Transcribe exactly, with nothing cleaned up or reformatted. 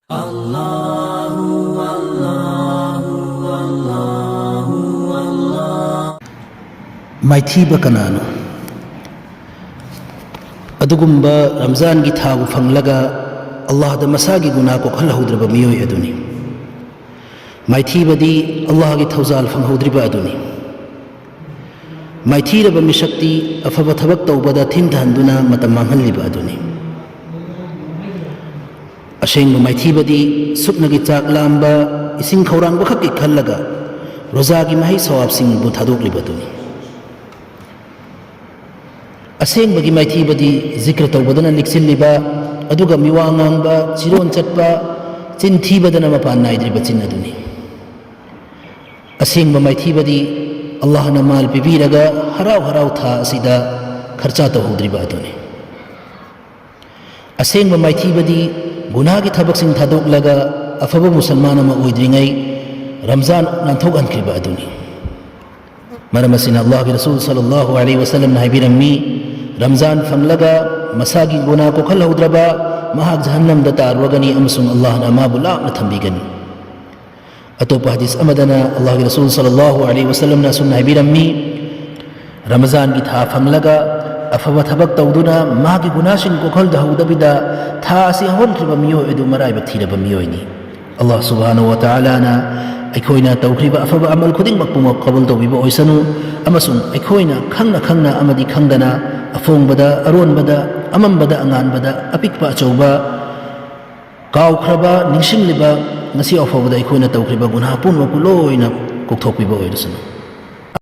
Allahu, Allahu, Allahu, Allah. ꯃꯥꯏꯊꯤꯕ ꯀꯅꯥꯅꯣ? ꯑꯗꯨꯒꯨꯝꯕ ꯔꯝꯖꯥꯟꯒꯤ ꯊꯥꯕꯨ ꯐꯪꯂꯒ ꯑꯜꯂꯥꯍꯗ ꯃꯁꯥꯒꯤ ꯒꯨꯅꯥ ꯀꯣꯛꯍꯜꯍꯧꯗ꯭ꯔꯕ ꯃꯤꯑꯣꯏ ꯑꯗꯨꯅꯤ꯫ ꯃꯥꯏꯊꯤꯕꯗꯤ ꯑꯜꯂꯥꯍꯒꯤ ꯊꯧꯖꯥꯜ ꯐꯪꯍꯧꯗ꯭ꯔꯤꯕ ꯑꯗꯨꯅꯤ꯫ ꯃꯥꯏꯊꯤꯔꯕ ꯃꯤꯁꯛꯇꯤ ꯑꯐꯕ ꯊꯕꯛ ꯇꯧꯕꯗ ꯊꯤꯟꯊꯍꯟꯗꯨꯅ ꯃꯇꯝ ꯃꯥꯡꯍꯜꯂꯤꯕ ꯑꯗꯨꯅꯤ꯫ ꯑꯁꯦꯡꯕ ꯃꯥꯏꯊꯤꯕꯗꯤ ꯁꯨꯞꯅꯒꯤ ꯆꯥꯛ ꯂꯥꯝꯕ, ꯏꯁꯤꯡ ꯈꯧꯔꯥꯡꯕ ꯈꯛꯀꯤ ꯈꯜꯂꯒ ꯔꯣꯖꯥꯒꯤ ꯃꯍꯩ ꯁꯋꯥꯕꯁꯤꯡꯕꯨ ꯊꯥꯗꯣꯛꯂꯤꯕ ꯑꯗꯨꯅꯤ꯫ ꯑꯁꯦꯡꯕꯒꯤ ꯃꯥꯏꯊꯤꯕꯗꯤ ꯖꯤꯀ꯭ꯔ ꯇꯧꯕꯗꯅ ꯂꯤꯛꯁꯤꯜꯂꯤꯕ, ꯑꯗꯨꯒ ꯃꯤꯋꯥ ꯉꯥꯡꯕ, ꯆꯤꯔꯣꯟ ꯆꯠꯄ, ꯆꯤꯟ ꯊꯤꯕꯗꯅ ꯃꯄꯥꯟ ꯅꯥꯏꯗ꯭ꯔꯤꯕ ꯆꯤꯟ ꯑꯗꯨꯅꯤ꯫ ꯑꯁꯦꯡꯕ ꯃꯥꯏꯊꯤꯕꯗꯤ ꯑꯜꯂꯥꯍꯅ ꯃꯥꯜ ꯄꯤꯕꯤꯔꯒ ꯍꯔꯥꯎ ꯍꯔꯥꯎ ꯊꯥ ꯑꯁꯤꯗ ꯈꯔꯆꯥ ꯇꯧꯍꯧꯗ꯭ꯔꯤꯕ ꯑꯗꯨꯅꯤ꯫ ꯑꯁꯦꯡꯕ ꯃꯥꯏꯊꯤꯕꯗꯤ ꯒꯨꯅꯥꯒꯤ ꯊꯕꯛꯁꯤꯡ ꯊꯥꯗꯣꯛꯂꯒ ꯑꯐꯕ ꯃꯨꯁꯜꯃꯥꯟ ꯑꯃ ꯑꯣꯏꯗ꯭ꯔꯤꯉꯩ ꯔꯝꯖꯥꯟ ꯅꯥꯟꯊꯣꯛꯍꯟꯈ꯭ꯔꯤꯕ ꯑꯗꯨꯅꯤ꯫ ꯃꯔꯝ ꯑꯁꯤꯅ ꯑꯜꯂꯥꯍꯒꯤ ꯔꯁꯨꯜ ꯁꯜꯂꯜꯂꯥꯍꯨ ꯑꯂꯩꯍꯤ ꯋꯁꯜꯂꯝꯅ ꯍꯥꯏꯕꯤꯔꯝꯃꯤ, "ꯔꯝꯖꯥꯟ ꯐꯪꯂꯒ ꯃꯁꯥꯒꯤ ꯒꯨꯅꯥ ꯀꯣꯛꯍꯜꯍꯧꯗ꯭ꯔꯕ ꯃꯍꯥꯛ ꯖꯍꯟꯅꯝꯗ ꯇꯥꯔꯨꯔꯒꯅꯤ ꯑꯃꯁꯨꯡ ꯑꯜꯂꯥꯍꯅ ꯃꯥꯕꯨ ꯂꯥꯞꯅ ꯊꯝꯕꯤꯒꯅꯤ"꯫ ꯑꯇꯣꯞꯄ ꯍꯗꯤꯁ ꯑꯃꯗꯅ ꯑꯜꯂꯥꯍꯒꯤ ꯔꯁꯨꯜ ꯁꯜꯂꯜꯂꯥꯍꯨ ꯑꯂꯩꯍꯤ ꯋꯁꯜꯂꯝꯅ ꯑꯁꯨꯝꯅ ꯍꯥꯏꯕꯤꯔꯝꯃꯤ, "ꯔꯃꯖꯥꯟꯒꯤ ꯊꯥ ꯐꯪꯂꯒ ꯑꯐꯕ ꯊꯕꯛ ꯇꯧꯗꯨꯅ ꯃꯥꯒꯤ ꯒꯨꯅꯥꯁꯤꯡ ꯀꯣꯛꯍꯜꯗꯍꯧꯗꯕꯤꯗ ꯊꯥ ꯑꯁꯤ ꯍꯧꯍꯟꯈ꯭ꯔꯤꯕ ꯃꯤꯑꯣꯏ ꯑꯗꯨ ꯃꯔꯥꯏꯕꯛ ꯊꯤꯔꯕ ꯃꯤꯑꯣꯏꯅꯤ"꯫ ꯑꯜꯂꯥꯍ ꯁꯨꯕꯍꯥꯅꯍꯨ ꯋ ꯇꯥꯂꯥꯅ ꯑꯩꯈꯣꯏꯅ ꯇꯧꯈ꯭ꯔꯤꯕ ꯑꯐꯕ ꯑꯃꯜ ꯈꯨꯗꯤꯡꯃꯛ ꯄꯨꯝꯃꯛ ꯀꯕꯨꯜ ꯇꯧꯕꯤꯕ ꯑꯣꯏꯁꯅꯨ, ꯑꯃꯁꯨꯡ ꯑꯩꯈꯣꯏꯅ ꯈꯪꯅ ꯈꯪꯅ ꯑꯃꯗꯤ ꯈꯪꯗꯅ ꯑꯐꯣꯡꯕꯗ, ꯑꯔꯣꯟꯕꯗ, ꯑꯃꯝꯕꯗ, ꯑꯉꯥꯟꯕꯗ, ꯑꯄꯤꯛꯄ ꯑꯆꯧꯕ, ꯀꯥꯎꯈ꯭ꯔꯕ, ꯅꯤꯡꯁꯤꯡꯂꯤꯕ, ꯉꯁꯤ ꯐꯥꯎꯕꯗ ꯑꯩꯈꯣꯏꯅ ꯇꯧꯈ꯭ꯔꯤꯕ ꯒꯨꯅꯥꯍ ꯄꯨꯝꯅꯃꯛꯄꯨ ꯂꯣꯏꯅ ꯀꯣꯛꯊꯣꯛꯄꯤꯕ ꯑꯣꯏꯔꯁꯅꯨ꯫